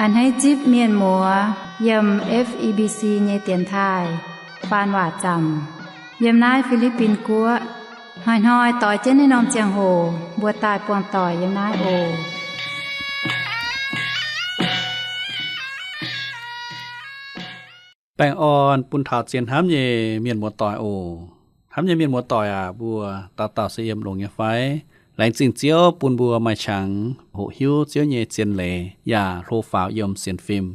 A'hneiv zipv mienh muoz yiem F E B C nyei dienx taaih faan waac zaamc yiem naaiv Fi^li^bin Guoqv. Hnoi-hnoi doix jienv naaiv norm ziangh hoc mbuo daaih buangh doic yiem naaiv oc. Baengh orn bun taux zien hnamv nyei mienh muoz-doic oc. Hnamv nyei mienh muoz-doic aac, mbuo dauh dauh se yiem longx nyei fai? Laengz zingh Ziouv bun mbuo maaih qangx hoqc hiuv Ziouv nyei zien leiz yaac hlo faaux yiem sienx fim.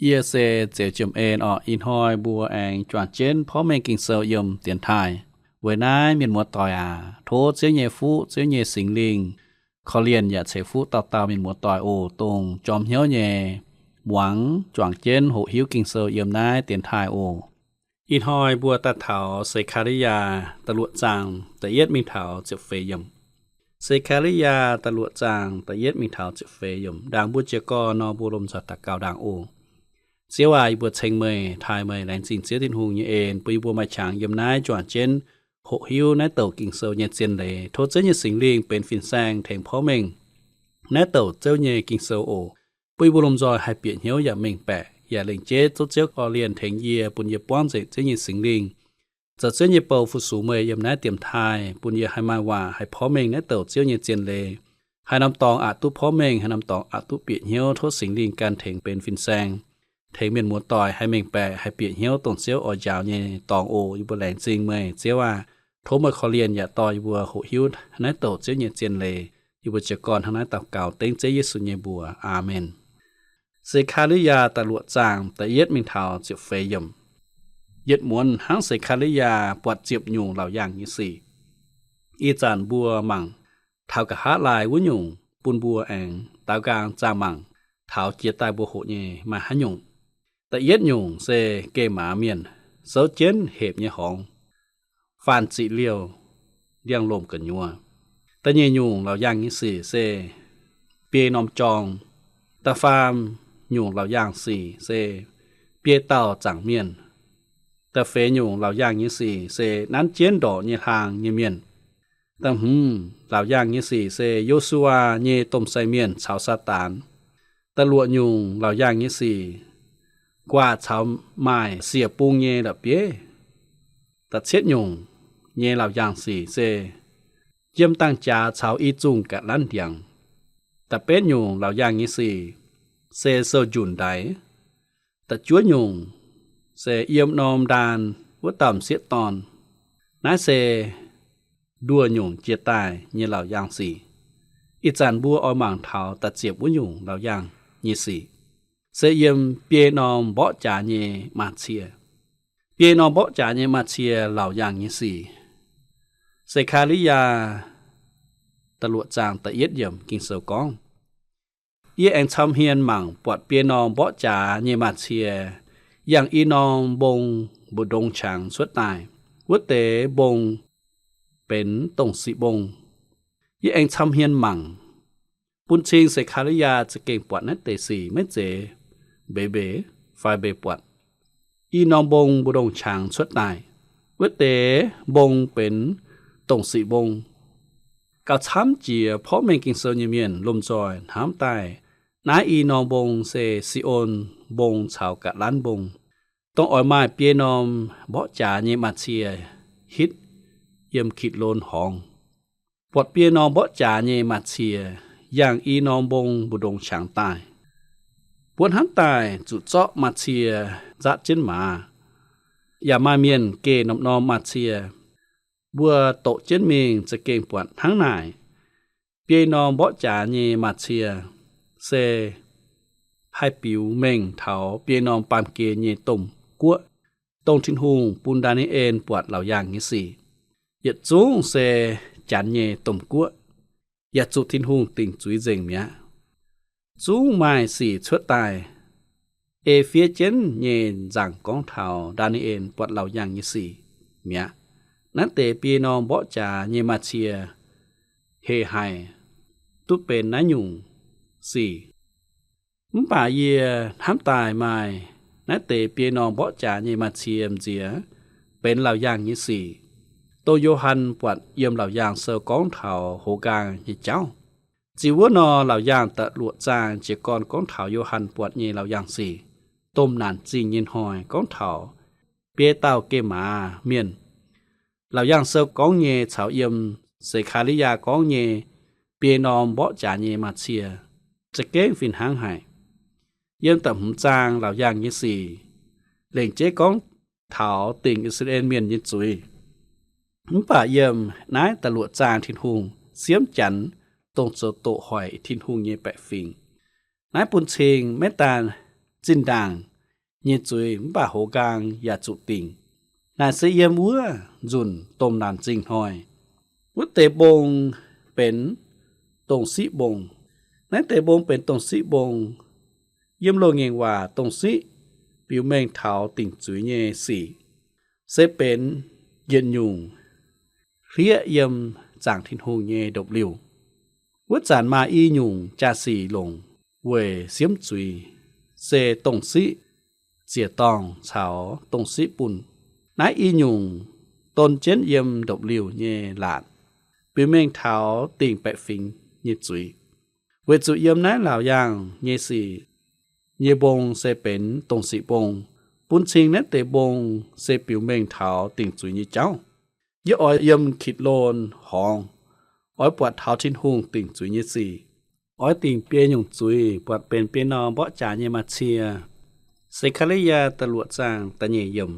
Yie se Zeux Jiem En orqc. Ih hnoi mbuo aengx juangc jienv porv mengh Ging-Sou yiem dienx taaih. Weic naaiv mienh muoz-doic aac, tov Ziouv nyei fuqv, Ziouv nyei Singx Lingh korv-lienh yaac ceix fuqv dauh dauh mienh muoz-doic oc, dongh jorm hnyouv nyei muangx juangc jienv hoqc hiuv Ging-Sou yiem naaiv dienx taaih oc. Ih hnoi mbuo daaih taux Se^kaa^li^yaa da'luoqc zaangh da'yietv mingh taux ziepc feix yiemc. Se^kaa^li^yaa da'luoqc zaangh da'yietv mingh taux ziepc feix yiemc. Ndaangc mbuo jiez gorn nor, mbuo lomh nzoih daux gaux ndaangc oc. Ziouv aac, yie mbuo ceng meih, taaih meih. Laengz zingh Ziouv Tin-Hungh nyei en bun yie mbuo maaih qangx yiem naaiv juangc jienv hoqc hiuv naaiv douc Ging-Sou nyei zien leiz. Tov Ziouv nyei Singx Lingh benx fin-saeng tengx porv mengh naaiv douc Ziouv nyei Ging-Sou oc. Bun yie mbuo lomh nzoih haih bieqc hnyouv yaac mengh baeqc, yaac lengc jeiv zouv Ziouv korv-lienh tengx yie, bun yie buangv nzengc Ziouv nyei Singx Lingh, zoux Ziouv nyei bou fu-sux meih yiem naaiv dienx taaih, bun yie haih maaih waac haih porv mengh naaiv douc Ziouv nyei zien leiz. Haaix norm dorngx aqc duqv porv mengh, haaix norm dorngx aqc duqv bieqc hnyouv, tov Singx Lingh gan tengx benx fin-saeng, tengx mienh muoz-doic haih mengh baeqc, haih bieqc hnyouv dongh Ziouv oix njaaux nyei dorngx oc. Yie mbuo laengz zingh meih, Ziouv aah. Tov meih korv-lienh yaac dorh yie mbuo hoqc hiuv naaiv douc Ziouv nyei zien leiz. Yie mbuo jiez gorn hnangv naaiv daux gaux dengv Ziouv Yesu nyei mbuox. Aamen. Se^kaa^li^yaa da'luoqc zaangh da'yietv mingh taux ziepc feix yiemc. Yietc muonz hnangv Se^kaa^li^yaa buatc ziepc nyungc laauc yaangh nyei sic. Ih zanc mbuo mangc taux nqa'haav laai wuov nyungc, bun mbuo aengx daaux nqaang zaah mangc taux jiex daaih mbuo hoqc nyei maaih haaix nyungc. Da'yietv nyungc se geh maaz mienh souv jienv hepc nyei horngz, faanh ziqc liouh, ndiangx-lomc gu'nyuoz. Da'nyeic nyungc laauc yaangh nyei sic se biei norm jorng. Da'faam nyungc laauc yaangh sic se biei dauh zaangc mienh. Da'feix nyungc laauc yaangh nyei sic se nanv jienv ndorqc nyei hlaang nyei mienh. Da'hmz laauc yaangh nyei sic se Yo^su^waa nyei domh sai mienh caux Saadaan. Da'luoqc nyungc laauc yaangh nyei sic, guaax caux maaih siec bung nyei la'bieiv. Da'cietv nyungc nyei laauc yaangh sic se yiem dangh jaax caux i zungh ga'lanv ndiangx. Da'betv nyungc laauc yaangh nyei sic se sou njunc ndaix. Da'juov nyungc se yiem norm ndaan wuov dauh m'sieqv dorn. Naaiv se nduoh nyungc jiex daaih nyei laauc yaangh sic. Ih zanc mbuo oix mangc taux da'ziepc wuov nyungc laauc yaangh nyei sic, se yiem biei norm mborqv jaax nyei maaz-cie. Biei norm mborqv jaax nyei maaz-cie laauc yaangh nyei sic. Se^kaa^li^yaa da'luoqc zaang da'yietv yiemc Ging-Sou gorngv, Yie aengx camv hmien mangc buatc biei norm mborqv jaax nyei maaz-cie yangh i norm mbong mbu'ndongx qangx cuotv daaih. Wuov deix mbong benx dongh sic mbong. Yie aengx camv hmien mangc. Bun cing Se^kaa^li^yaa za'gengh buatc naaiv deix sic maiv zeiz mbeix mbeix fai mbeix buatc. I norm mbong mbu'ndongx qangx cuotv daaih. Wuov deix mbong benx dongh sic mbong. Gauh camv jiex porv mengh Ging-Sou nyei mienh lomh nzoih hnamv daaih naaiv i norm mbong se Si^on Mbong caux ga'lanv mbong, dongh oix maaih biei norm mborqv jaax nyei maaz-cie hitv yiem Kitc^lon Horngz. Buatc biei norm mborqv jaax nyei maaz-cie yangh i norm mbong mbu'ndongx qangx daaih. Mbuo hnamv daaih zuqc zorqv maaz-cie nzaatv jienv maaz, yaac maaih mienh geh norm-norm maaz-cie. Mbuo doqc jienv mingh za'gengh buatc hnangv naaic. Biei norm mborqv jaax nyei maaz-cie se haih biux mengh taux biei norm baamh gen nyei domh guoqv, dongh Tin-Hungh bun Ndaa^ni^en buatc laauc yaangh nyei sic. Yietc zungv se Janx nyei domh guoqv, yaac zuqc Tin-Hungh dingc zuiz nzengc mi'aqv. Zungv maaih sic cuotv daaih ei fiev jienv nyei nzangc gorngv taux Ndaa^ni^en buatc laauc yaangh nyei sic mi'aqv. Naaiv deix biei norm mborqv jaax nyei maaz-cie hec haic duqv benx naaiv nyungc sic. Mv baac yie hnamv daaih maaih naaiv deix biei norm mborqv jaax nyei maaz-cie m'nziex benx laauc yaangh nyei sic, dongh Yo^han buatc yiem Laauc Yaangh Sou gorngv taux hoz nqaang nyei jauv. Ziux wuov nor, Laauc Yaangh da'luoqc zaang jiez gorn gorngv taux Yo^han buatc nyei Laauc Yaangh sic, domh naanc zingh nyei hnoi, gorngv taux biei dauh geh maaz mienh. Laauc Yaangh Sou gorngv nyei caux yiem Sekaa^li^yaa gorngv nyei biei norm mborqv jaax nyei maa cie za'gengh fih hnangv haic. Yiem da'hmz zaang Laauc Yaangh nyei sic lengc jeiv gorngv taux dingc I^saa^laa^en Mienh nyei zuiz. Mv baac yiem naaiv da'luoqc zaang Tin-Hungh siemv Janx dongh zoux doqc hoic Tin-Hungh nyei baeqc fingx. Naaiv bun cing maiv daan zinh ndaangc nyei zuiz mv baac hoz nqaang yaac zuqc dingc. Naaic se yiem wuov nzunc domh naanc zingh hnoi. Wuov deix mbong benx dongh siqv mbong. Naaiv deix mbong benx dongh siqv mbong. Yiem loz-ngaengc waac dongh siqv biux mengh taux dingc zuiz nyei sic se benx yietc nyungc hlieqv yiem zaangc Tin-Hungh nyei ndopv-liuh. Wuov zanc maaih i nyungc jaa-sic longc weic siemv zuiz, se dongh siqv ziec-dorngh caux dongh siqv bunh. Naaiv i nyungc don jienv yiem ndopv-liuh nyei laatc, biux mengh taux dingc baeqc fingx nyei zuiz. Weic zuqc yiem naaiv Laauc Yaangh nyei sic nyei mbong se benx dongh siqv mbong, bun cing naaiv deix mbong se biux mengh taux dingc zuiz nyei jauv. Yie oix yiem Kitc^lon Horngz oix buatc taux Tin-Hungh dingc zuiz nyei sic. Oix dingc biei nyungc zuiz buatc benx biei norm mborqv jaax nyei maa cie. Sekaa^li^yaa da'luoqc zaang da'nyeic yiemc.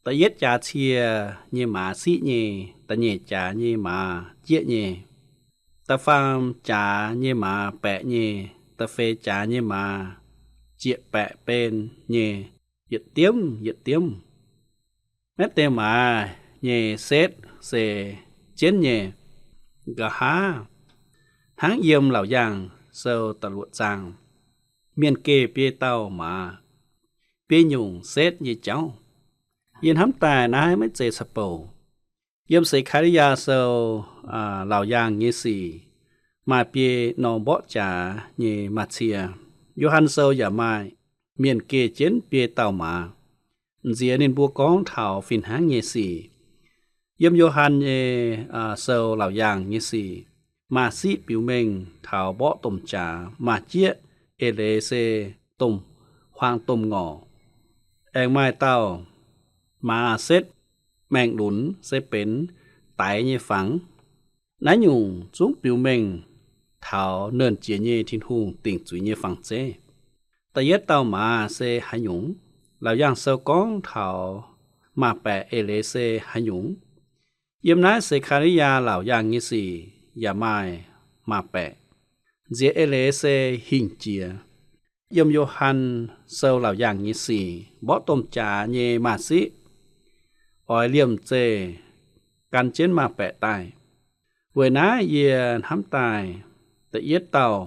Da'yietv jaax cie nyei maaz siqv nyei, da'nyeic jaax nyei maaz jieqv nyei, da'faam jaax nyei maaz baeqc nyei, da'feix jaax nyei maaz jieqv baeqc ben nyei, yietc diemv yietc diemv. Naaiv deix maaz nyei setv se jienv nyei. Nqa'haav hnangv yiem Laauc Yaangh Sou da'luoqc zaang, mienh geh biei dauh maaz, biei nyungc setv nyei jauv. Yie hnamv daaih naaiv maiv zeiz caqv-bouc. Yiem Sekaa^li^yaa Sou, Laauc Yaangh nyei sic maaih biei norm mborqv jaax nyei maa cie. Yo^han Sou yaac maaih mienh geh jienv biei dauh maaz. M'nziex ninh mbuo gorngv taux fih hnangv nyei sic. Yiem Yo^han nyei Sou, Laauc Yaangh nyei sic, maaz siqv biux mengh taux mborqv domh jaax, maaz jieqv eix leiz se domh huaang domh ngorc. Aengx maaih dauh maaz setv maengc lunx se benx daix nyei fangx. Naaiv nyungc zungv biux mengh taux nernh jiex nyei Tin-Hungh dingc zuiz nyei fangx zeiv. Da'yietv dauh maaz se haaix nyungc? Laauc Yaangh Sou gorngv taux maaz baeqc eix leiz se haaix nyungc? Yiem naaiv Sekaa^li^yaa Laauc Yaangh nyei sic yaac maaih maaz baeqc. M'nziex eix leiz se hingh jiex. Yiem Yo^han Sou, Laauc Yaangh nyei sic, mborqv domh jaax nyei maaz siqv oix liemh zeih gan jienv maaz baeqc daaih. Weic naaiv yie hnamv daaih da'yietv dauh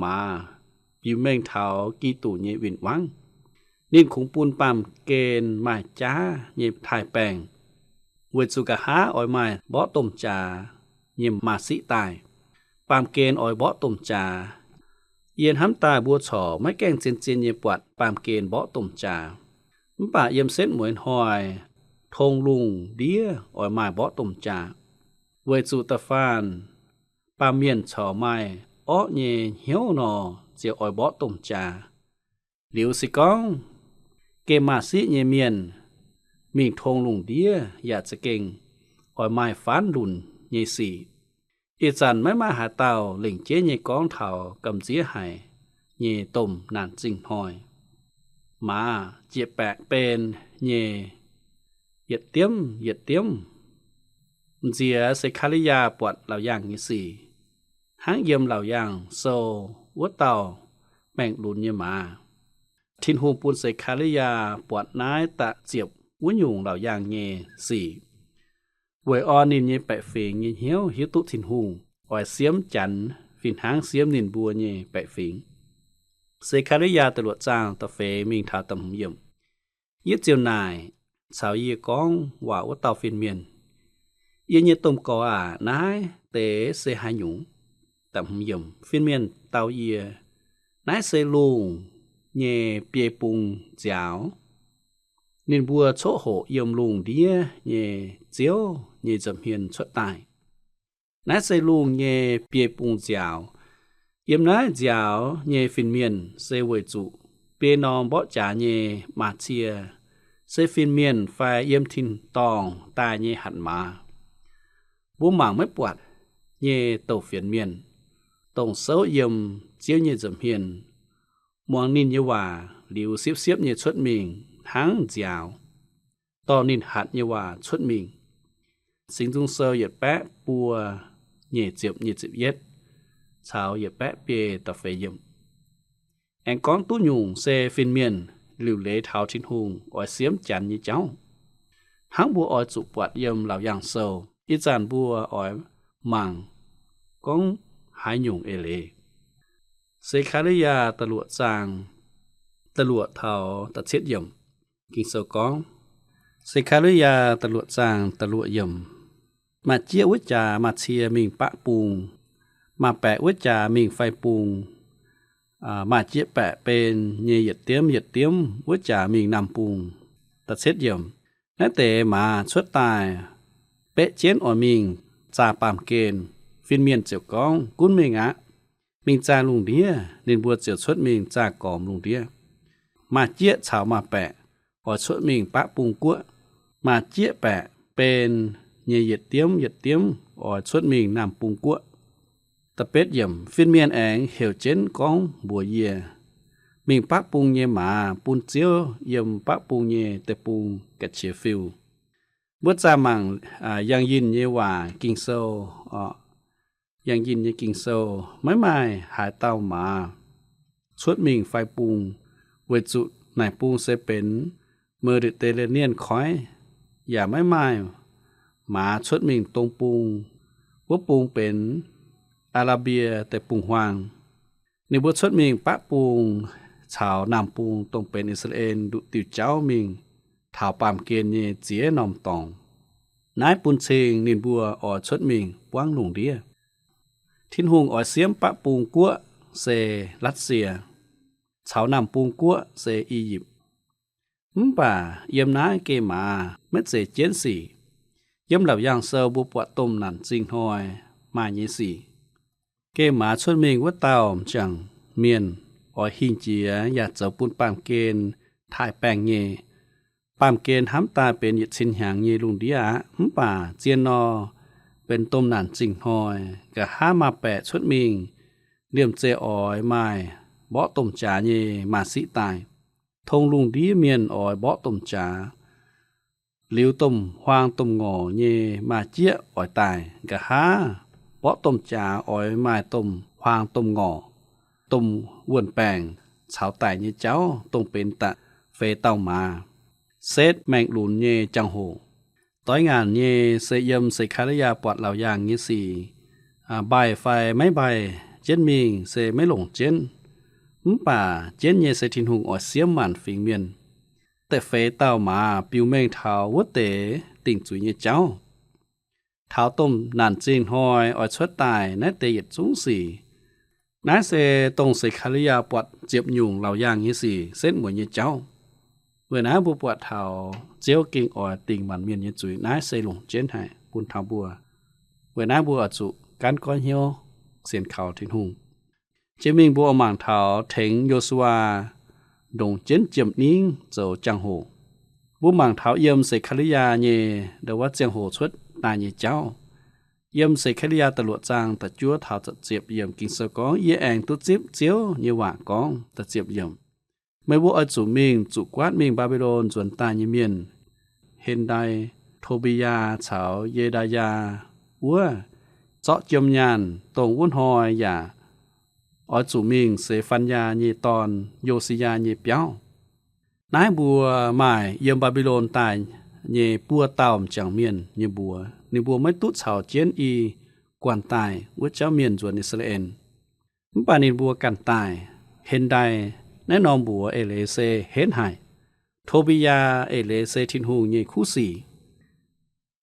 maaz biux mengh taux Giduc nyei win-wangv. Ninh kungx bun baamh gen maaih jaav nyei taaih-baengh, weic zuqc nqa'haav oix maaih mborqv domh jaax nyei maaz siqv daaih. Baamh gen oix mborqv domh jaax. Yie hnamv daaih mbuo corc maiv gaengh zien-zien nyei buatc baamh gen mborqv domh jaax. Mv baac yiem setv mueiz hnoi, tong lungh ndiev oix maaih mborqv domh jaax, weic zuqc da'faanh baamh mienh corc maaih orqv nyei hnyouv nor, ziouc oix mborqv domh jaax. Liuz se gorngv gemh maaz siqv nyei mienh mingh tong lungh ndiev yaac za'gengh oix maaih faanv lunc nyei sic. Ih zanc maiv maaih haaix dauh lengc jeiv nyei gorngv taux gamh nziev haic nyei domh naanc zingh hnoi. Maaz jieqv baeqc ben nyei yietc diemv yietc diemv. M'nziex Sekaa^li^yaa buatc Laauc Yaangh nyei sic, hnangv yiem Laauc Yaangh Sou wuov dauh maengc lunx nyei maaz. Tin-Hungh bun Sekaa^li^yaa buatc naaiv da'ziepc wuov nyungc Laauc Yaangh nyei sic, weic orn ninh nyei baeqc fingx nyei hnyouv hiuv duqv Tin-Hungh oix siemv Janx fih hnangv siemv ninh mbuo nyei baeqc fingx. Sekaa^li^yaa da'luoqc zaang da'feix mingh taux da'hmz yiemc. Yie ziouc naaic caux yie gorngv waac wuov dauh fin-mienh, Yie nyei domh gorx aac, naaiv deix se haaix nyungc? Fin-mienh dau yie, Naaiv se lungh nyei biei bung nziaaux. Ninh mbuo coqv hoqc yiem lungh ndiev nyei ziouv nyei nza'hmien cuotv daaih. Naaiv se lungh nyei biei bung nziaaux. Yiem naaiv nziaaux nyei fin-mienh se weic zuqc biei norm mborqv jaax nyei maa cie se fin-mienh fai yiem tin-dorngh daaih nyei hatc maaz. Mbuo mangc maiv buatc nyei douc fienx mienh, dongh souv yiem Ziouv nyei nza'hmien, muangx ninh nyei waac liuz siepv-siepv nyei cuotv mingh hnangv nziaaux dorh ninh hatc nyei waac cuotv mingh. Singx Nzung Sou yietc baeqv buo nyic ziepc nyic ziepc yietv caux yietc baeqv biei da'feix yiemc. Aengx gorngv duqv nyungc se fin-mienh liuc leiz taux Tin-Hungh oix siemv Janx nyei jauv. Hnangv mbuo oix zuqc buatc yiem Laauc Yaangh Sou, ih zanc mbuo oix mangc gorngv haaix nyungc eix leiz. Se^kaa^li^yaa da'luoqc zaang da'luoqc taux da'cietv yiemc. Ging-Sou gorngv, Se^kaa^li^yaa da'luoqc zaang da'luoqc yiemc, maaih jieqv wuov jaax maaih cie mingh baqv bung, maaih baeqc wuov jaax mingh fai bung, maaih jieqv baeqc ben nyei yietc diemv yietc diemv wuov jaax mingh naamh bung. Da'cietv yiemc, naaiv deix maaz cuotv daaih beqv jienv oix mingh zaah baamh gen. Fin-mienh ziouc gorngv, Gunv mingh aqv. Mingh zaah lungh ndiev. Ninh mbuo ziouc cuotv mingh zaah gormx lungh ndiev. Maaih jieqv caux maaih baeqc oix cuotv mingh baqv bung guoqv. Maaih jieqv baeqc ben nyei yietc diemv yietc diemv oix cuotv mingh naamh bung guoqv. Da'betv yiemc, fin-mienh aengx heuc jienv gorngv mbuox yie, Mingh baqv bung nyei maaz bun Ziouv yiem baqv bung nyei deic-bung ga'qiex fiuv. Mbuo zaah mangc yangh yinh nyei waac Ging-Sou, yangh yinh nyei Ging-Sou maiv maaih haaix dauh maaz cuotv mingh fai bung, weic zuqc naaic bung se benx Mediterranean koiv, yaac maiv maaih maaz cuotv mingh dong bung. Wuov bung benx Aa^laa^mbie Deic-Bung-Huaang. Ninh mbuo cuotv mingh baqv bung caux naamh bung, dongh benx I^saa^laa^en nduqc diuh jauv mingh taux baamh gen nyei ziex norm dorngx. Naaiv bun cing ninh mbuo oix cuotv mingh buangv lungh ndiev. Tin-Hungh oix siemv baqv bung guoqv se Latv^sie, caux naamh bung guoqv se I^yipv. Mv baac yiem naaiv geh maaz maiv zeiz jienv sic. Yiem Laauc Yaangh Sou mbuo buatc domh naanc zingh hnoi maaih nyei sic. Geh maaz cuotv mingh wuov dauh m'jangc mienh oix hingh jiex yaac zoux bun baamh gen taaih baengh nyei. Baamh gen hnamv daaih benx yietc cin hnyangx nyei lungh ndiev aqv. Mv baac zien nor benx domh naanc zingh hnoi, nqa'haav maaih baeqc cuotv mingh, liemh zeih oix maaih mborqv domh jaax nyei maaz-siqv daaih, tong lungh ndiev mienh oix mborqv domh jaax. Liuz domh huaang domh ngorc nyei maaz-jieqv oix daaih, nqa'haav mborqv domh jaax oix maaih domh huaang domh ngorc, domh wuonh baengc caux daic nyei jauv, dongh benx da'feix dauh maaz, setv maengc lunx nyei jangx-hoc. Doix ngaanc nyei se yiem Se^kaa^li^yaa buatc laauc yaangh nyei sic, mbaih fai maiv mbaih jienv mingh se maiv longc jienv. Mv baac jienv nyei se Tin-Hungh oix siemv maanc fingx mienh. Da'feix dauh maaz biux mengh taux wuov deix dingc zuiz nyei jauv, taux domh naanc zingh hnoi oix cuotv daaih naaiv deix yietc zungv sic. Naaiv se dongh Se^kaa^li^yaa buatc ziepc nyungc laauc yaangh nyei sic setv mueiz nyei jauv. Weic naaiv mbuo buatc taux Ziouv gengh oix dingc maanc mienh nyei zuiz. Naaiv se longc jienv haic bun taux mbuo. Weic naaiv mbuo oix zuqc gaanv goiv hnyouv sienx kaux Tin-Hungh. Jiex mingh mbuo mangc taux tengx Yo^su^waa ndongc jienv jiem ningv zoux jangx-hoc. Mbuo mangc taux yiem Se^kaa^li^yaa nyei ndo wuov ziangh hoc cuotv daaih nyei jauv. Yiem Se^kaa^li^yaa da'luoqc zaang da'juov taux da'ziepc yiemc Ging-Sou gorngv, Yie aengx duqv zipv Ziouv nyei waac gorngv, da'ziepc yiemc, Meih mbuo oix zuqc mingh zuqc guaatv mingh Mbaa^mbi^lon nzuonx daaih nyei mienh, Hen^ndai, To^mbi^yaa caux Ye^ndaa^yaa wuov, zorqv jiem nyaanh dongh wuov hnoi yaac oix zuqc mingh Se^fan^yaa nyei dorn, Yo^si^yaa nyei biauv. Naaiv mbuo maaih yiem Mbaa^mbi^lon daaih nyei buo dauh m'jangc mienh nyei mbuox, ninh mbuo maiv duqv caux jienv i guanh daaih wuov jauv mienh nzuonx I^saa^laa^en. Mv baac ninh mbuo ganh daaih. Hen^ndai naaiv norm mbuox eix leiz se henv haic. To^mbi^yaa eix leiz se Tin-Hungh nyei kuv sic.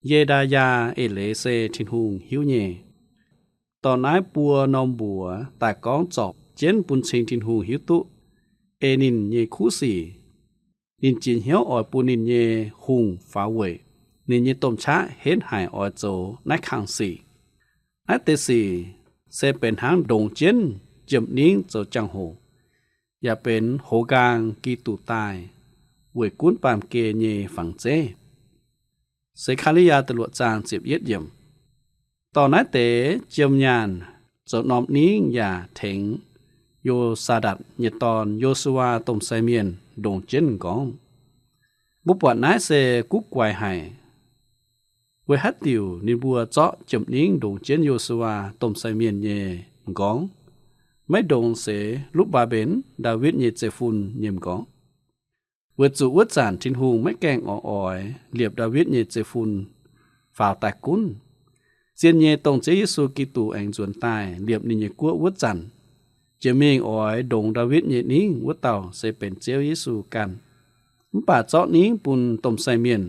Ye^ndaa^yaa eix leiz se Tin-Hungh hiuv nyei. Dorh naaiv buo norm mbuox daaih gorngv zorpc jienv bun cing Tin-Hungh hiuv duqv ei ninh nyei kuv sic. Ninh jiex hnyouv oix bun ninh nyei hungh faaux weic ninh nyei domh qaqv henv haic oix zoux naaiv kang sic. Naaiv deix sic se benx hnangv ndongx jienv jiem-ningv zoux jangx-hoc, yaac benx hoz nqaang Giduc daaih weic gunv baamh gen nyei fangx zeiv. Se^kaa^li^yaa da'luoqc zaang ziepc yietv yiemc. Dorh naaiv deix jiem nyaanh zoux norm ningv yaac tengx Yo^saa^ndatc nyei dorn, Yo^su^waa, domh sai mienh ndongx jienv m'nqorngv. Mbuo buatc naaiv se guv guaix haic. Weic haaix diuc ninh mbuo zorqv jiem-ningv ndongx jienv Yo^su^waa domh sai mienh nyei m'nqorngv, maiv ndongx seix Lutv^mbaa^mben, Ndaawitv nyei zeiv-fun, nyei m'nqorngv? Weic zuqc wuov zanc Tin-Hungh maiv gaengh oix oix liepc Ndaawitv nyei zeiv-fun faaux daaih gunv. Zien nyei dongh Ziouv Yesu Giduc aengx nzuonx daaih liepc ninh nyei guoqv wuov zanc, jiex mingh oix ndongx Ndaawitv nyei ningv wuov dauh se benx Ziouv Yesu ganh. Mv baac zorqv ningv bun domh sai mienh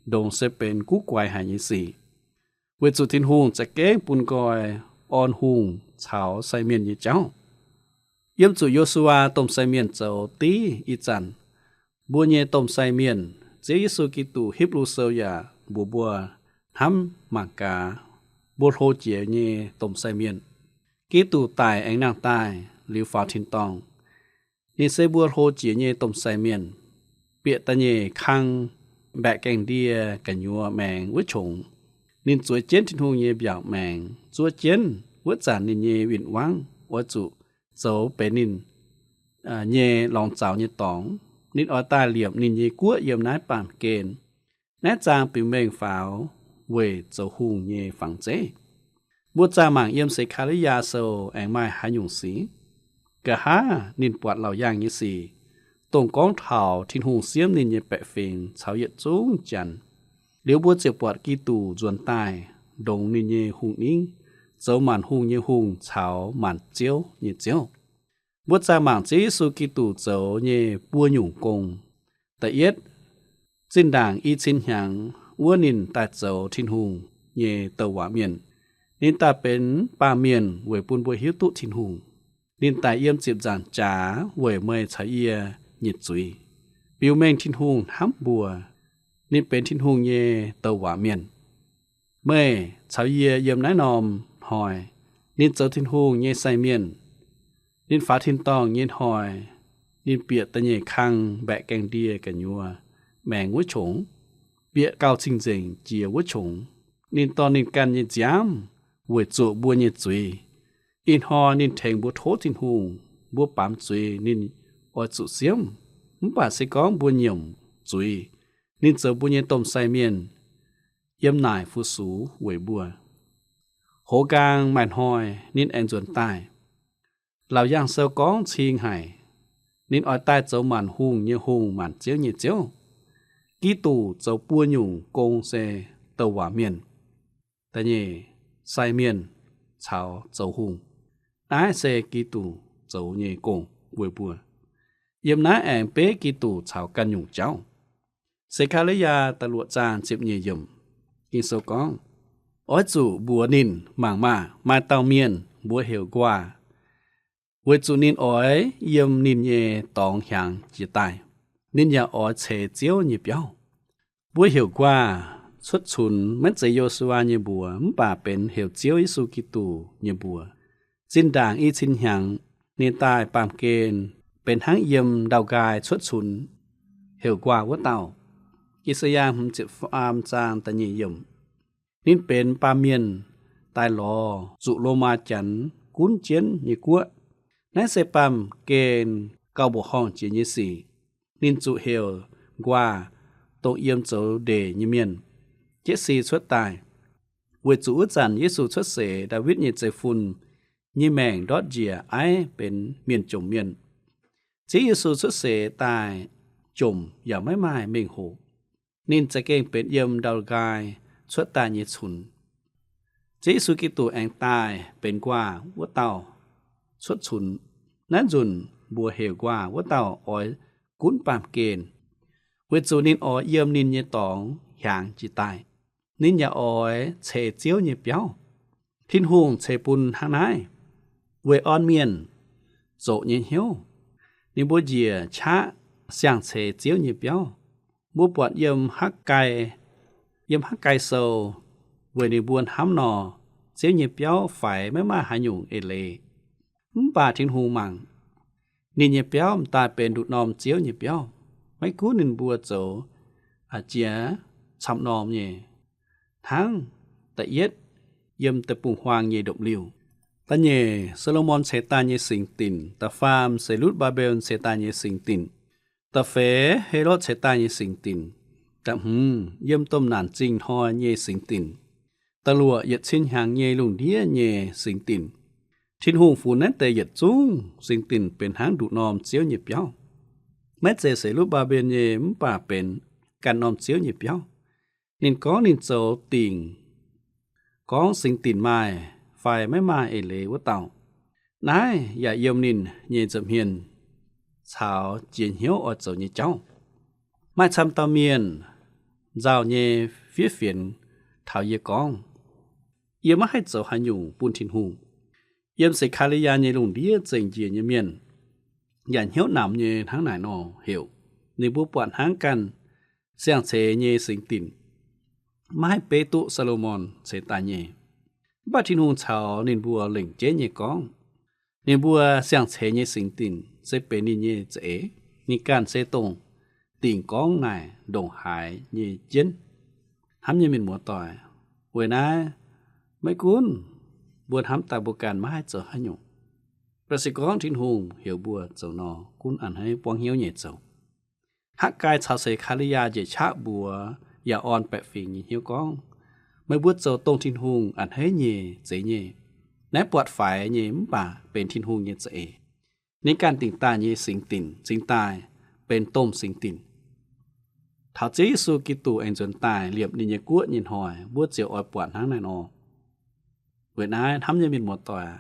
ndongx se benx guv guaix haic nyei sic, weic zuqc Tin-Hungh za'gengh bun nqoi orn hungh caux sai mienh nyei jauv. Yiem zuqc Yo^su^waa domh sai mienh zoux div ih zanc, mbuo nyei domh sai mienh, Ziouv Yesu Giduc, Hipv^lu Sou yaac mbuox mbuo hnamv mangc gaax mbuo hlo jiex nyei domh sai mienh. Giduc daic aengx nangh daaih liuz faaux tin-dorngh, ninh se mbuo hlo jiex nyei domh sai mienh, bieqc da'nyeic kang mbaeqc gaengh ndie gu'nyuoz maengx wuov qongx. Ninh zueiz jienv Tin-Hungh nyei mbiaauc maengx, zuov jienv wuov zanc ninh nyei win-wangv oix zuqc zoux benx ninh nyei lorngx zaux nyei dorngx. Ninh oix daaih liepc ninh nyei guoqv yiem naaiv baamh gen. Naaiv zaang biux mengh faaux weic zoux hungh nyei fangx zeiv. Mbuo zaah mangc yiem Se^kaa^li^yaa Sou aengx maaih haaix nyungc sic? Nqa'haav ninh buatc laauc yaangh nyei sic, dongh gorngv taux Tin-Hungh siemv ninh nyei baeqc fingx caux yietc zungv janx. Liuz mbuo ziouc buatc Giduc nzuonx daaih ndongx ninh nyei hungh ningv, zoux maanc hungh nyei hungh caux maanc ziouv nyei Ziouv. Mbuo zaah mangc Ziouv Yesu Giduc zoux nyei buo nyungc gong. Da'yietv, zinh ndaangc i cin hnyangx wuov ninh daaih zoux Tin-Hungh nyei douc waac mienh. Ninh daaih benx baamh mienh weic bun mbuo hiuv duqv Tin-Hungh. Ninh daic yiem ziepc nzaangc jaax weic meih caux yie nyei zuiz, biux mengh Tin-Hungh hnamv mbuo. Ninh benx Tin-Hungh nyei douc waac mienh. Meih caux yie yiem naaiv norm hnoi, ninh zoux Tin-Hungh nyei sai mienh. Ninh faaux tin-dorngh nyei hnoi, ninh bieqc da'nyeic kang mbaeqc gaengh ndie gu'nyuoz maengx wuov qongx, bieqc gauh cing-nzengc jiex wuov qongx. Ninh dorh ninh ganh nyei nziaamv weic zuoqc mbuo nyei zuiz. Ih hnoi ninh tengx mbuo tov Tin-Hungh, mbuo baamz zuiz ninh oix zuqc siemv. Mv baac se gorngv mbuo nyiemc zuiz, ninh zoux mbuo nyei domh sai mienh, yiem naaic fu-sux weic mbuo. Hoz nqaang maaih hnoi ninh aengx nzuonx daaih. Laauc Yaangh Sou gorngv cing haic, ninh oix daaih zoux maanc hungh nyei Hungh, maanc ziouv nyei Ziouv. Giduc zoux buo nyungc gong se douc waac mienh, da'nyeic sai mienh caux zoux hungh. Naaiv se Giduc zoux nyei gong weic mbuo. Yiem naaiv aengx beiv Giduc caux ganh nyungc jauv. Se^kaa^li^yaa da'luoqc zaang ziepc nyeic yiemc, Ging-Sou gorngv, oix zuqc mbuox ninh, mangc maah, maaih dauh mienh mbuox heuc Nquaah, weic zuqc ninh oix yiem ninh nyei dorngx hiaangx jiez daaih. Ninh yaac oix ceix Ziouv nyei biauv. Mbuox heuc Nquaah cuotv cunx maiv zeiz Yo^su^waa nyei mbuox, mv baac benx heuc Ziouv Yesu Giduc nyei mbuox. Zinh ndaangc i cin hnyangx, ninh daaih baamh gen benx hnangv yiem ndau-nqaai cuotv cunx heuc Nquaah wuov dauh. I^saa^yaa hmz ziepc faam zaang da'nyeic yiemc. Ninh benx baamh mienh daaih lorz zuqc Lomaa Janx gunv jienv nyei guoqv. Naaiv se baamh gen gauh mbuoqc horngh jiex nyei sic. Ninh zuqc heuc Nquaah, dongh yiem zoux ndeic nyei mienh, jietv si cuotv daaih, weic zuqc wuov zanc Yesu cuotv seix Ndaawitv nyei zeiv-fun nyei maengc ndortv njiec aiv benx mienh jomc mienh. Ziouv Yesu cuotv seix daaih jomc yaac maiv maaih mengh hoc. Ninh za'gengh benx yiem ndau-nqaai cuotv daaih nyei cunx. Ziouv Yesu Giduc aengx daaih benx Nquaah wuov dauh cuotv cunx. Naaiv nzunc mbuox heuc Nquaah wuov dauh oix gunv baamh gen, weic zuqc ninh oix yiem ninh nyei dorngx hiaangx jiex daaih. Ninh yaac oix ceix Ziouv nyei biauv. Tin-Hungh ceix bun hnangv naaiv, weic orn mienh zoqc nyei hnyouv. Ninh mbuo njiec qaqv siang-ceix Ziouv nyei biauv. Mbuo buatc yiem Hakv^gai, yiem Hakv^gai Sou, weic ninh mbuo hnamv nor, Ziouv nyei biauv faix maiv maaih haaix nyungc eix leiz. Mv baac Tin-Hungh mangc ninh nyei biauv m'daaih benx nduqc norm Ziouv nyei biauv. Maiv gunv ninh mbuo zoux jiex camv norm nyei, hnangv da'yietv yiem deic-bung-huaang nyei ndopv-liuh. Da'nyeic, Saa^lo^morn ceix daaih nyei singx dinc. Da'faam, Ze^ruv^mbaa^mben ceix daaih nyei singx dinc. Da'feix, Helotv ceix daaih nyei singx dinc. Da'hmz, yiem domh naanc zingh hnoi nyei singx dinc. Da'luoqc, yietc cin hnyangx nyei lungh ndiev nyei singx dinc. Tin-Hungh funx naaiv deix yietc zungv singx dinc benx hnangv nduqc norm Ziouv nyei biauv. Maiv zeiz Ze^ruv^mbaa^mben nyei, mv baac benx ganh norm Ziouv nyei biauv. Ninh gorngv ninh zoux dingc gorngv singx dinc maaih fai maiv maaih eix leiz wuov dauh. Naaiv yaac yiem ninh nyei nza'hmien caux jiex hnyouv oix zoux nyei jauv. Maaih camv dauh mienh nzauh nyei fiev fienx taux yie gorngv, yie maiv haih zoux haaix nyungc bun Tin-Hungh. Yiem Se^kaa^li^yaa nyei lungh ndiev zengc njiec nyei mienh yaac hnyouv namx nyei hnangv naaic nor heuc. Ninh mbuo buatc hnangv ganh siang-ceix nyei singx dinc maiv haih beiv duqv Saa^lo^morn ceix daaih nyei. Mv baac Tin-Hungh caux ninh mbuo lengc jeiv nyei gorngv, ninh mbuo siang-ceix nyei singx dinc se benx ninh nyei za'eix. Ninh ganh se dongh dingc gorngv naaic ndongc haaix nyei jienv. Hnamv nyei mienh muoz-doic, weic naaiv maiv gunv mbuo hnamv daaih mbuo ganh maiv haih zoux haaix nyungc, mv baac se gorngv Tin-Hungh heuc mbuo zoux nor, gunv a'hneiv buangv hnyouv nyei zoux. Hakv^gai caux Se^kaa^li^yaa njiec qaqv mbuox yaac orn baeqc fingx nyei hnyouv gorngv, meih mbuo zoux dongh Tin-Hungh a'hneiv nyei zeix nyei. Naaiv buatc faix nyei mv baac benx Tin-Hungh nyei za'eix. Ninh ganh dingc daaih nyei singx dinc cingx daaih benx domh singx dinc. Taux Ziouv Yesu Giduc aengx nzuonx daaih liepc ninh nyei guoqv nyei hnoi, mbuo ziouc oix buatc hnangv naaiv nor. Weic naaiv hnamv nyei mienh muoz-doic,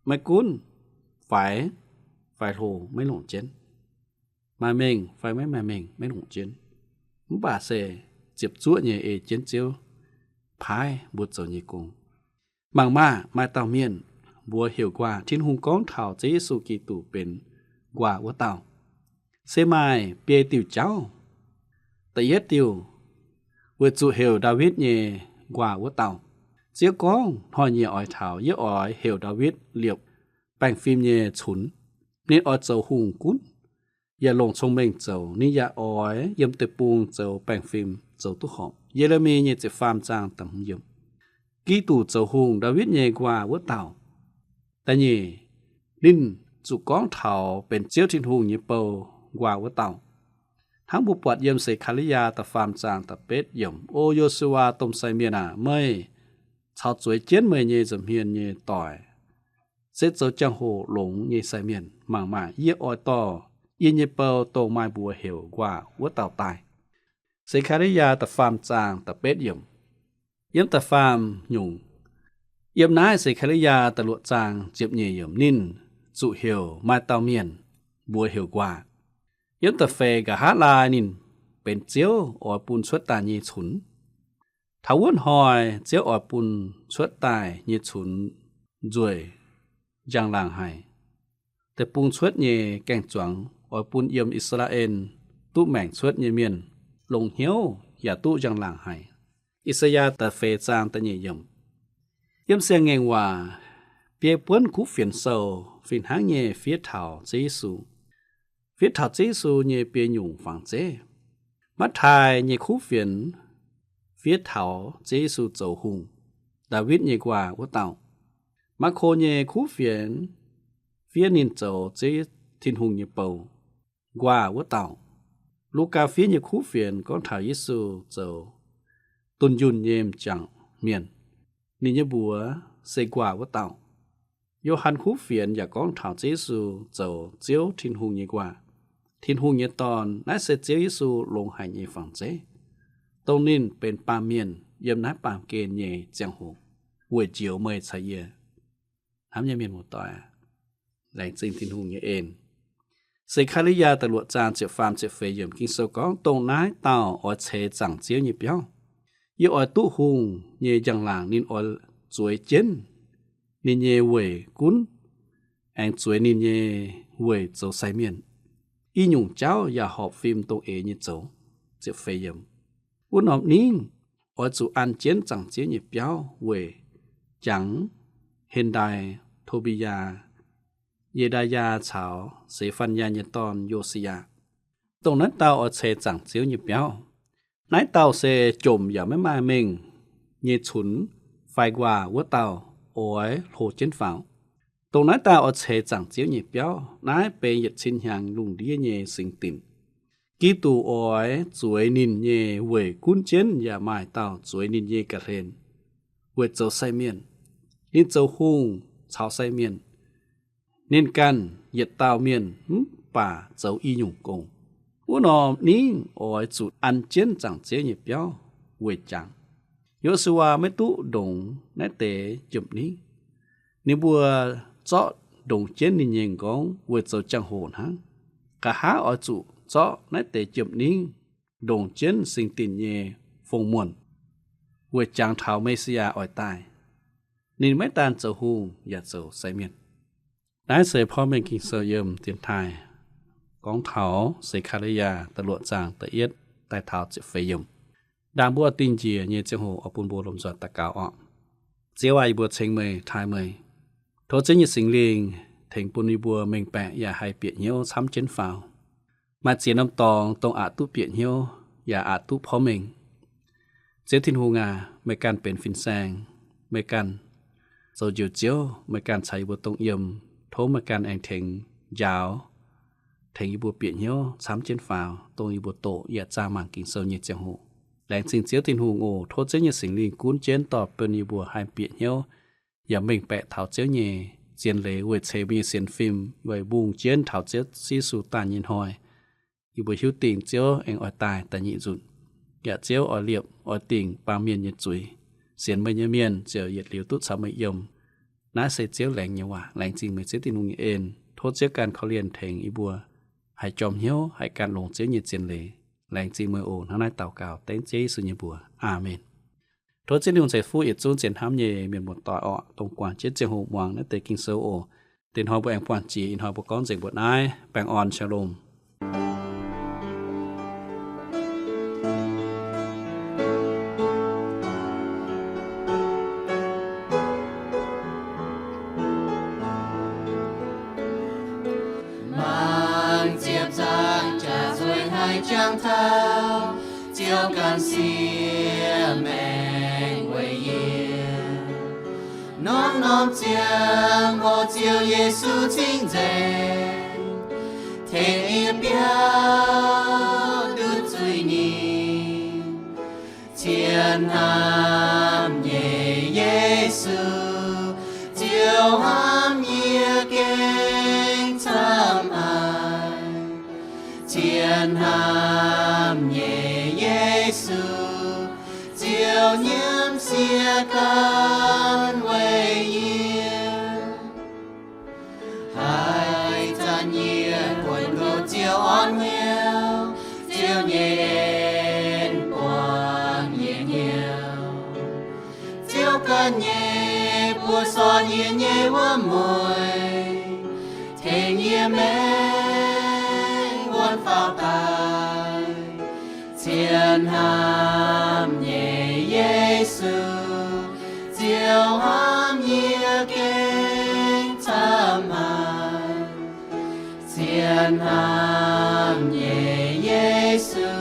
maiv gunv faix fai hlo maiv longc jienv, maaih mengh fai maiv maaih mengh maiv longc jienv, mv baac se ziepc zuoqv nyei ei jienv Ziouv paaiv mbuo zoux nyei gong. Mangc maah! Maaih dauh mienh mbuox heuc nquaah. Tin-Hungh gorngv taux Ziouv Yesu Giduc benx nquaah wuov dauh. Se maaih biei diuh jauv. Da'yietv diuh, weic zuqc heuc Ndaawitv nyei nquaah wuov dauh. Ziouv gorngv, hnoi-nyieqc oix taux, yie oix heuc Ndaawitv liepc baengh fim nyei cunx. Ninh oix zoux hungh gunv yaac longc cong-mengh zoux. Ninh yaac oix yiem deic-bung zoux baengh fim zoux duqv horpc. Ye^le^mi nyei ziepc faam zaang da'hmz yiemc. Giduc zoux hungh, Ndaawitv nyei nquaah wuov dauh. Da'nyeic, ninh zuqc gorngv taux benx Ziouv Tin-Hungh nyei bou nquaah wuov dauh. Hnangv mbuo buatc yiem Se^kaa^li^yaa da'faam zaang da'betv yiemc, O Yo^su^waa domh sai mienh aac, meih caux zueiz jienv meih nyei nza'hmien nyei doic se zoux jangx-hoc longx nyei sai mienh. Mangc maah! Yie oix dorh yie nyei bou, dongh maaih mbuox heuc nquaah wuov dauh daaih. Se^kaa^li^yaa da'faam zaang da'betv yiemc. Yiem da'faam nyungc, yiem naaiv Se^kaa^li^yaa da'luoqc zaang ziepc nyeic yiemc, ninh zuqc heuc maaih dauh mienh mbuox heuc nquaah. Yiem da'feix, nqa'haav laai ninh benx Ziouv oix bun cuotv daaih nyei cunx. Taux wuov hnoi Ziouv oix bun cuotv daaih nyei cunx nzueic njang-laangc haic. Deic-bung cuotv nyei gaeng-zuangx oix bun yiem I^saa^laa^en duqv maengc cuotv nyei mienh longx hnyouv yaac duqv njang-laangc haic. I^saa^yaa da'feix zaang da'nyeic yiemc. Yiem Siang-Ngaengc Waac, biei buonv kuv fienx sou fih hnangv nyei fiev taux Ziouv Yesu. Fiev taux Ziouv Yesu nyei biei nyungc fangx zeiv. Matv^tai nyei kuv fienx fiev taux Ziouv Yesu zoux hungh, Ndaawitv nyei nquaah wuov dauh. Maako nyei kuv fienx fiev ninh zoux Ziouv Tin-Hungh nyei bou, nquaah wuov dauh. Lugaa fiev nyei kuv fienx gorngv taux Yesu zoux dunh yunh nyei m'jangc mienh. Ninh nyei mbuox se nquaah wuov dauh. Yo^han kuv fienx yaac gorngv taux Ziouv Yesu zoux Ziouv Tin-Hungh nyei nquaah, Tin-Hungh nyei Dorn. Naaiv se Ziouv Yesu longx haic nyei fangx zeiv, dongh ninh benx baamh mienh yiem naaiv baamh gen nyei ziangh hoc weic njoux meih caux yie. Hnamv nyei mienh muoz-doic, laengz zingh Tin-Hungh nyei en. Se^kaa^li^yaa da'luoqc zaang ziepc faam ziepc feix yiemc Ging-Sou gorngv, Dongh naaiv dauh oix ceix zaangc Ziouv nyei biauv. Yie oix duqv hungh nyei njang-laangc. Ninh oix zueiz jienv ninh nyei weic gunv, aengx zueiz ninh nyei weic zoux sai mienh. Ih nyungc jauv yaac horpc fim dongh eix nyei zoux. Ziepc feix yiemc. Wuov norm ningv oix zuqc an jienv zaangc Ziouv nyei biauv weic jangx Hen^ndai, To^mbi^yaa, Ye^ndaa^yaa caux Se^fan^yaa nyei dorn, Yo^si^yaa. Dongh naaiv dauh oix ceix zaangc Ziouv nyei biauv. Naaiv dauh se jomc yaac maiv maaih mengh nyei cunx fai nquaah wuov dauh oix hlo jienv faaux. Dongh naaiv dauh oix ceix zaangc Ziouv nyei biauv. Naaiv benx yietc cin hnyangx lungh ndiev nyei singx dinc. Giduc oix zueiz ninh nyei weic gunv jienv yaac maaih dauh zueiz ninh nyei ga'hlen weic zoux sai mienh. Ninh zoux hungh caux sai mienh. Ninh ganh yietc dauh mienh mv baac zoux i nyungc gong. Wuov norm ningv oix zuqc an jienv zaangc Ziouv nyei biauv weic jangx. Yo^su^waa maiv duqv ndongc naaiv deix jiem ningv. Ninh mbuo zorqv ndongc jienv ninh nyei m'nqorngv weic zoux jangx-hoc hnangv. Nqa'haav oix zuqc zorqv naaiv deix jiem ningv ndongc jienv singx dinc nyei fong muonh weic jangx taux Me^si^yaa oix daaih. Ninh maiv daan zoux hungh yaac zoux sai mienh. Naaiv se Porv Mengh Ging-Sou yiem dienx taaih gorngv taux Se^kaa^li^yaa da'luoqc zaang da'yietv daaih taux ziepc feix yiemc. Ndaangc mbuo dingh njiec nyei ziangh hoc oix bun mbuo lomh nzoih daux gaux orqc. Ziouv aac, yie mbuo ceng meih, taaih meih. Tov Ziouv nyei Singx Lingh tengx bun yie mbuo mengh baeqc yaac haih bieqc hnyouv camv jienv faaux. Maaih ziex norm dorngx dongh aqc duqv bieqc hnyouv yaac aqc duqv porv mengh. Ziouv Tin-Hungh aac, meih ganh benx fin-saeng, meih ganh zoux Njoux Ziouv, meih ganh caux yie mbuo dongh yiem. Tov meih ganh aengx tengx njaaux, tengx yie mbuo bieqc hnyouv camv jienv faaux, dongh yie mbuo doqc yaac zaah mangc Ging-Sou nyei ziangh hoc. Laengz zingh Ziouv Tin-Hungh oc. Tov Ziouv nyei Singx Lingh gunv jienv dorh bun yie mbuo haih bieqc hnyouv yaac mengh baeqc taux Ziouv nyei zien leiz weic ceix mbuo nyei sienx fim, weic mbungh jienv taux Ziouv Yesu daaih nyei hnoi. Yie mbuo hiuv dingc Ziouv aengx oix daaih da'nyeic nzunc. Yaac Ziouv oix liepc oix dingc baamh mienh nyei zuiz. Sienx meih nyei mienh ziouc yietc liuz duqv caux meih yiem. Naaiv se Ziouv laengz nyei waac. Laengz zingh meih Ziouv Tin-Hungh nyei en. Tov Ziouv ganh korv-lienh tengx yie mbuo haih jorm hnyouv, haih gan longx Ziouv nyei zien leiz. Laengz zingh meih oc. Hnangv naaiv daux gaux dengv Ziouv Yesu nyei mbuox. Aamen. Tov Ziouv Tin-Hungh ceix fuqv yietc zungv zien hnamv nyei mienh muoz-doic orqc, dongh guangc jienv ziangh hoc muangx naaiv deix Ging-Sou oc. Deix hnoi mbuo aengx buangh jiex, ih hnoi mbuo gorngv nzengc mbuo naaiv. Baengh orn, shalom. Mangc ziepc nzaangc jaax nzueic haic jangx taux, Ziouv gan siev maengc weic yie. Norm-norm ziangh hoc Ziouv Yesu cingv nzengc, tengx yie biauv nduov zuiz-ningc. Cien hnamv nyei Yesu, Ziouv hnamv yie gengh camv haic. Cien hnamv nyei Yesu, Ziouv nyiemv siev gan weic yie. Haaix zanc yie kuonx nqox Ziouv orn hnyouv, Ziouv nyei en buangh yie hnyouv. Ziouv ganh nyei buoz sortv yie nyei wuom-mueic, tengx yie maengc wuonv faaux daaih. Cien hnamv nyei Yesu, Ziouv hnamv yie gengh camv haic. Cien hnamv nyei Yesu,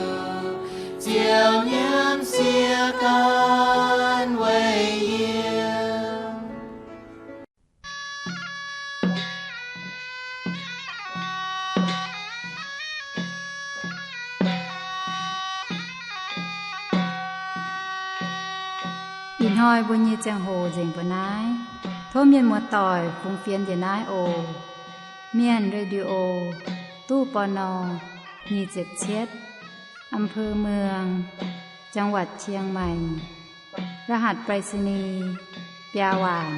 Ziouv nyiemv siev gan weic yie. Ih hnoi mbuo nyei ziangh hoc nzengc mbuo naaiv. Tov mienh muoz-doic fungx fienx njiec naaiv oc. Mienh Radio, ตู้ ปณ. nyic ziepc cietv, อำเภอเมือง จังหวัดเชียงใหม่ รหัสไปรษณีย์ biaa waanc.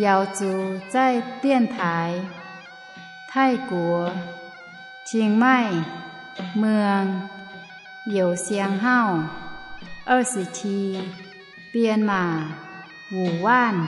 Yaux zuqc zaih dienv taaix Taiv-Guoqv, Chiang Mai, Muang, Youz Siang Hauv, 二十七, Bienh Maac, Wuc Waanv.